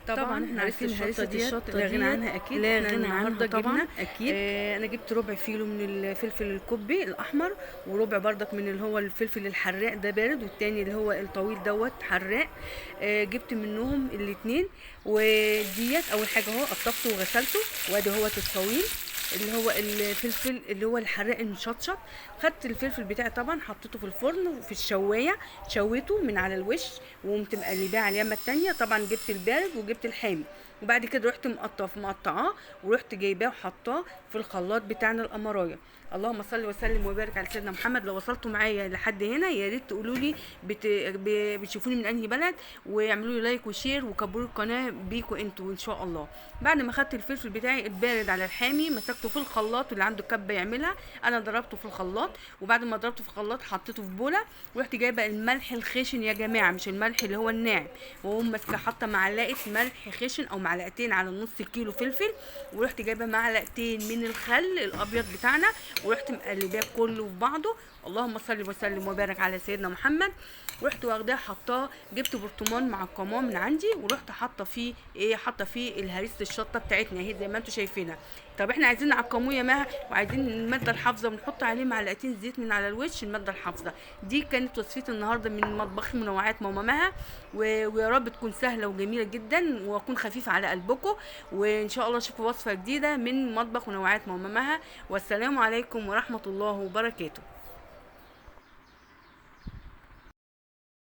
طبعا احنا عارفين هريسه الشطه لا غنى ديت، عنها اكيد. لا احنا غنى عنها النهارده طبعا جبنا اكيد. انا جبت ربع كيلو من الفلفل الكوبي الاحمر، وربع بردك من اللي هو الفلفل الحراق ده بارد، والتاني اللي هو الطويل دوت حراق. جبت منهم الاتنين. وديت اول حاجة اهو قطفته وغسلته، وادي هو الطويل اللي هو الفلفل اللي هو الحراق المشطشط. خدت الفلفل بتاعي طبعا حطيته في الفرن وفي الشوايه، شويته من على الوش وقمت مقلباه على اليمه التانية. طبعا جبت البارد وجبت الحامي، وبعد كده رحت مقطعاه ورحت جايباه وحطاه في الخلاط بتاعنا القمرايه. اللهم صل وسلم وبارك على سيدنا محمد. لو وصلتوا معايا لحد هنا يا ريت تقولوا لي بتشوفوني من انهي بلد، واعملوا لي like و share وكبروا القناة بيكوا انتوا ان شاء الله. بعد ما خدت الفلفل بتاعي البارد على الحامي مسكته في الخلاط، واللي عنده كبه يعملها، انا ضربته في الخلاط. وبعد ما ضربته في الخلاط حطيته في بوله، ورحت جايبه الملح الخشن يا جماعة، مش الملح اللي هو الناعم، واقوم ماسكه حاطه معلقه ملح خشن او معلقتين على نص كيلو فلفل، ورحت جايبه معلقتين من الخل الابيض بتاعنا، ورحت مقلباه كله في بعضه. اللهم صل وسلم وبارك على سيدنا محمد. ورحت واخداه حطاه، جبت برطمان مع القمام من عندي، ورحت حاطه فيه ايه، حاطه فيه الهريسه الشطه بتاعتنا اهي زي ما انتم شايفينها. طب احنا عايزين نعقموه يا مها، وعايزين المادة الحافظة، بنحط عليه معلقتين زيت من على الوش المادة الحافظة. دي كانت وصفتي النهارده من مطبخ منوعات ماما مها، ويا رب تكون سهلة وجميلة جدا واكون خفيفة على قلبكم، وان شاء الله اشوفكم وصفه جديدة من مطبخ منوعات ماما مها. والسلام عليكم ورحمة الله وبركاته.